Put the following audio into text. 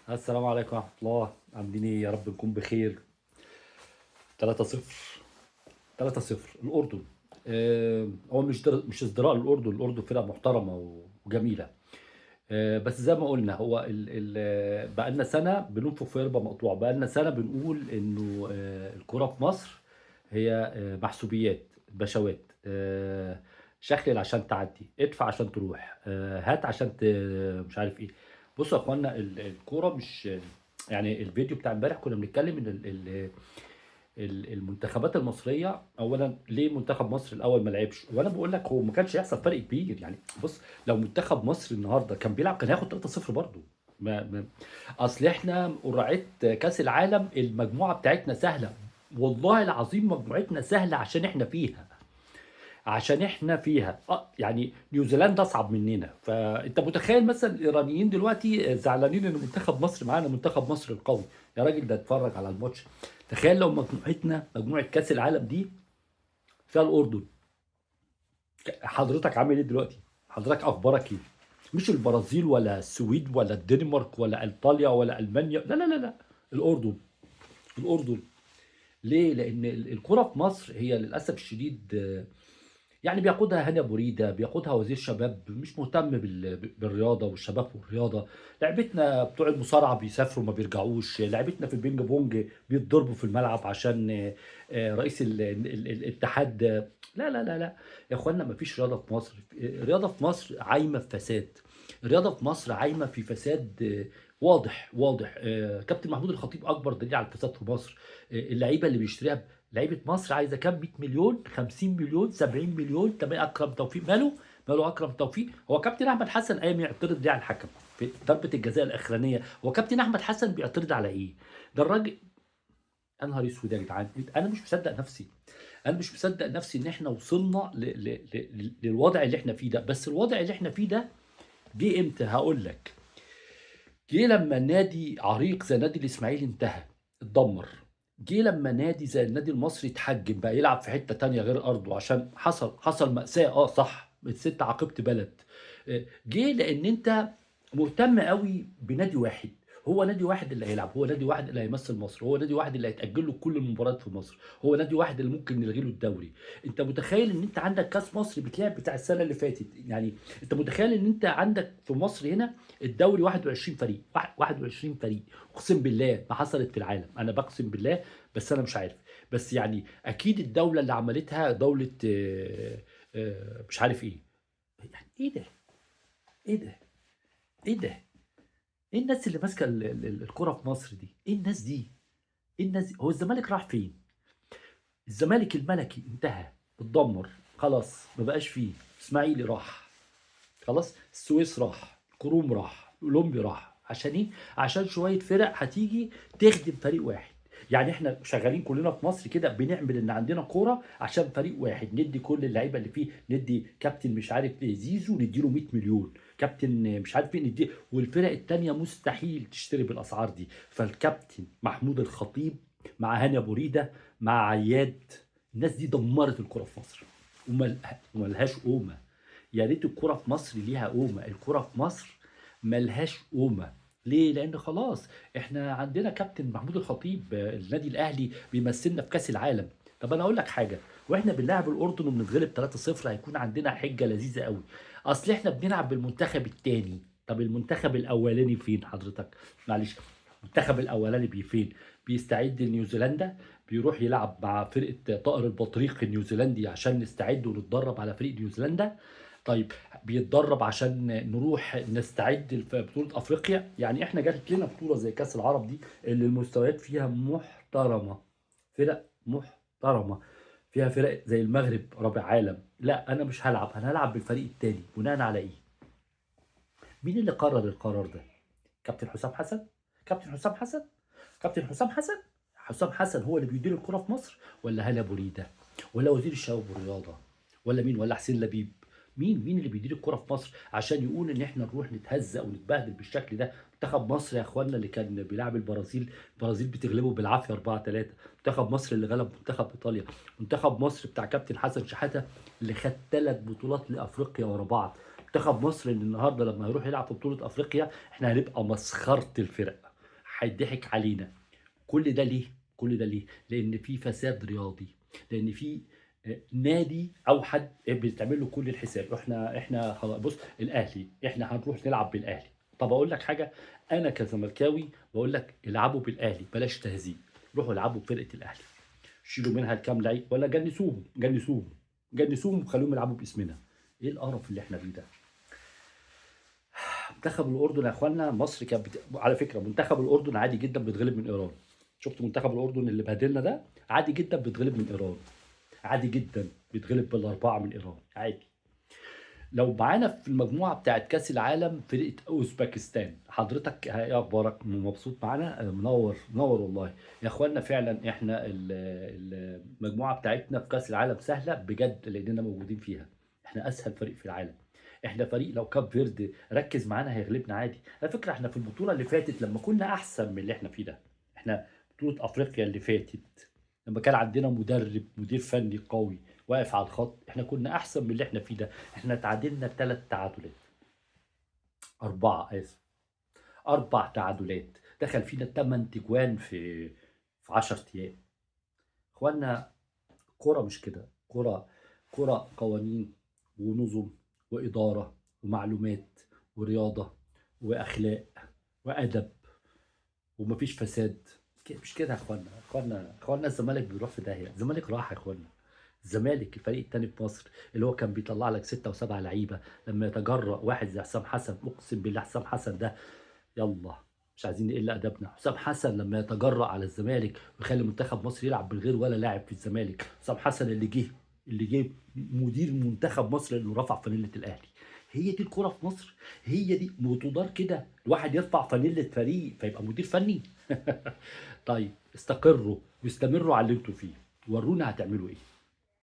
السلام عليكم ورحمة الله. عاملين ايه؟ يا رب نكون بخير. 3-0 3-0 الأردن. هو مش ازدراء للأردن، الأردن فرقة محترمة وجميلة. بس زي ما قلنا، هو بقالنا سنة بننفخ في قربة مقطوعة، بقالنا سنة بنقول إنه الكرة في مصر هي محسوبيات، بشوات، شخلل عشان تعدي، ادفع عشان تروح، هات عشان مش عارف ايه. بصوا يا اخوانا، الكورة مش يعني الفيديو بتاع امبارح كنا بنتكلم ان المنتخبات المصرية، اولا ليه منتخب مصر الاول ما لعبش؟ وانا بقول لك هو ما كانش هيحصل فرق كبير. يعني بص، لو منتخب مصر النهارده كان بيلعب كان هياخد 3-0 برضه. ما اصل احنا قرعه كاس العالم المجموعة بتاعتنا سهلة، والله العظيم مجموعتنا سهلة عشان احنا فيها، عشان احنا فيها. يعني نيوزيلندا اصعب مننا. فانت متخيل مثلا الايرانيين دلوقتي زعلانين ان منتخب مصر معانا، منتخب مصر القوي. يا راجل ده اتفرج على الماتش، تخيل لو مجموعتنا مجموعة كاس العالم دي فيها الاردن، حضرتك عامل ايه دلوقتي؟ حضرتك اخبارك ايه؟ مش البرازيل ولا السويد ولا الدنمارك ولا ايطاليا ولا المانيا، لا لا لا لا، الاردن. الاردن ليه؟ لان الكره في مصر هي للاسف الشديد يعني بيقودها هاني ابو ريده، بيقودها وزير شباب مش مهتم بالرياضة والشباب والرياضة. لعبتنا بتوع المصارعة بيسافروا ما بيرجعوش، لعبتنا في البينج بونج بيتضربوا في الملعب عشان رئيس الاتحاد. لا لا لا لا يا اخوانا، ما فيش رياضة في مصر. الرياضة في مصر عايمه في فساد، الرياضة في مصر عايمه في فساد واضح واضح. كابتن محمود الخطيب اكبر دليل على الفساد في مصر. اللعيبة اللي بيشتريها، لعيبة مصر عايزه كام؟ 100 مليون، 50 مليون، 70 مليون. طب اكرم توفيق ماله؟ ماله اكرم توفيق؟ هو كابتن احمد حسن قايم يعترض ليه على الحكم في ضربه الجزاء الاخرانية؟ هو كابتن احمد حسن بيعترض على ايه؟ ده الراجل، يا نهار اسود يا جدعان، انا مش مصدق نفسي، انا مش مصدق نفسي ان احنا وصلنا للوضع اللي احنا فيه ده. بس الوضع اللي احنا فيه ده جه امتى؟ هقول لك، جه لما نادي عريق زي نادي الاسماعيلي انتهى، اتدمر. جه لما نادي زي النادي المصري اتحجم، بقى يلعب في حتة تانية غير ارضه عشان حصل مأساة. صح، الست عاقبت بلد. جه لان انت مهتم قوي بنادي واحد، هو نادي واحد اللي هيلعب، هو نادي واحد اللي هيمثل مصر، هو نادي واحد اللي هيتأجل له كل المباريات في مصر، هو نادي واحد اللي ممكن نلغي له الدوري. انت متخيل ان انت عندك كاس مصر بتلعب بتاع السنة اللي فاتت؟ يعني انت متخيل ان انت عندك في مصر هنا الدوري 21 فريق، 21 فريق، اقسم بالله ما حصلت في العالم. انا بقسم بالله، بس انا مش عارف، بس يعني اكيد الدولة اللي عملتها دولة مش عارف ايه. يعني ايه ده؟ ايه ده؟ ايه ده؟ ايه الناس اللي ماسكه الكره في مصر دي؟ ايه الناس دي؟ ايه الناس دي؟ هو الزمالك راح فين؟ الزمالك الملكي انتهى، اتدمر خلاص، ما بقاش فيه. اسماعيلي راح خلاص، السويس راح، الكروم راح، الاولمبي راح. عشان ايه؟ عشان شوية فرق هتيجي تخدم فريق واحد. يعني احنا شغالين كلنا في مصر كده، بنعمل ان عندنا كورة عشان فريق واحد، ندي كل اللعيبة اللي فيه، ندي كابتن مش عارف ايه زيزو نديله 100 مليون، كابتن مش عارف ايه ندي، والفرق التانية مستحيل تشتري بالاسعار دي. فالكابتن محمود الخطيب مع هاني ابو ريده مع عياد، الناس دي دمرت الكورة في مصر وملهاش قومه. يا ريت الكورة في مصر ليها قومه، الكورة في مصر ملهاش قومه. ليه؟ لأن خلاص احنا عندنا كابتن محمود الخطيب، النادي الأهلي بيمثلنا في كأس العالم. طب أنا أقول لك حاجة، وإحنا بنلعب الأردن وبنتغلب 3-0 هيكون عندنا حجة لذيذة قوي، أصل احنا بنلعب بالمنتخب الثاني. طب المنتخب الأولاني فين حضرتك؟ معلش، المنتخب الأولاني فين؟ بيستعد لنيوزيلندا، بيروح يلعب مع فرقة طائر البطريق النيوزيلندي عشان نستعد ونتدرب على فريق نيوزيلندا. طيب بيتدرب عشان نروح نستعد لبطولة أفريقيا. يعني احنا جات لنا بطولة زي كأس العرب دي اللي المستويات فيها محترمة، فرق محترمة، فيها فرق زي المغرب رابع عالم. لا أنا مش هلعب، أنا هلعب بالفريق التاني. بناء على إيه؟ مين اللي قرر القرار ده؟ كابتن حسام حسن؟ كابتن حسام حسن؟ كابتن حسام حسن؟ حسام حسن هو اللي بيدير الكرة في مصر، ولا هاني ابو ريده، ولا وزير الشباب والرياضة، ولا مين، ولا حسين لبيب؟ مين اللي بيدير الكرة في مصر عشان يقول ان احنا نروح نتهزق ونتبهدل بالشكل ده؟ منتخب مصر يا اخوانا اللي كان بيلعب البرازيل، البرازيل بتغلبه بالعافية 4-3. منتخب مصر اللي غلب منتخب ايطاليا، منتخب مصر بتاع كابتن حسن شحاتة اللي خد 3 بطولات لافريقيا ورا بعض، منتخب مصر اللي النهارده لما هيروح يلعب في بطولة افريقيا احنا هنبقى مسخرة الفرق. هيضحك علينا. كل ده ليه؟ كل ده ليه؟ لان في فساد رياضي، لان في نادي او حد بيتعمل له كل الحساب. احنا خلاص، بص الاهلي، احنا هنروح نلعب بالاهلي. طب اقول لك حاجة، انا كزملكاوي بقول لك العبوا بالاهلي، بلاش تهزيق، روحوا العبوا بفرقة الاهلي، شيلوا منها الكام لعيب ولا جنسوهم جنسوهم جنسوهم وخلوهم يلعبوا باسمنا. ايه القرف اللي احنا فيه ده؟ منتخب الاردن يا اخوانا، مصر كانت على فكرة منتخب الاردن عادي جدا بيتغلب من ايران. شفت منتخب الاردن اللي بهدلنا ده؟ عادي جدا بيتغلب من ايران، عادي جدا بيتغلب بالاربعة من ايران عادي. لو معانا في المجموعة بتاعت كاس العالم فرقه اوزبكستان، حضرتك ايه اخبارك؟ مبسوط معانا؟ منور منور والله يا اخوانا. فعلا احنا المجموعة بتاعتنا في كاس العالم سهلة بجد، لاننا موجودين فيها. احنا اسهل فريق في العالم، احنا فريق لو كاب فيرد ركز معانا هيغلبنا عادي. على فكرة احنا في البطولة اللي فاتت لما كنا احسن من اللي احنا فيه ده، احنا بطوله افريقيا اللي فاتت لما كان عندنا مدرب مدير فني قوي واقف على الخط، احنا كنا احسن من اللي احنا فيه ده. احنا تعادلنا 3 تعادلات، 4 اسف، 4 تعادلات، دخل فينا 8 تجوان في 10 ايام. اخوانا كرة مش كده، كرة قوانين ونظم وإدارة ومعلومات ورياضة وأخلاق وأدب، ومفيش فساد. مش كده يا اخوانا. اخوانا الزمالك بيروح في داهية، الزمالك راح يا اخوانا. الزمالك الفريق الثاني في مصر اللي هو كان بيطلع لك 6 و7 لعيبة، لما يتجرأ واحد زي حسام حسن، اقسم بالله حسام حسن ده، يلا مش عايزين نقل ادبنا، حسام حسن لما يتجرأ على الزمالك ويخلي منتخب مصر يلعب من غير ولا لاعب في الزمالك، حسام حسن اللي جه مدير منتخب مصر اللي رفع فانيله الاهلي. هي دي الكرة في مصر، هي دي وتدار كده، الواحد يرفع فانيله فريق فيبقى مدير فني. طيب استقروا واستمروا على اللي انتوا فيه، ورونا هتعملوا ايه.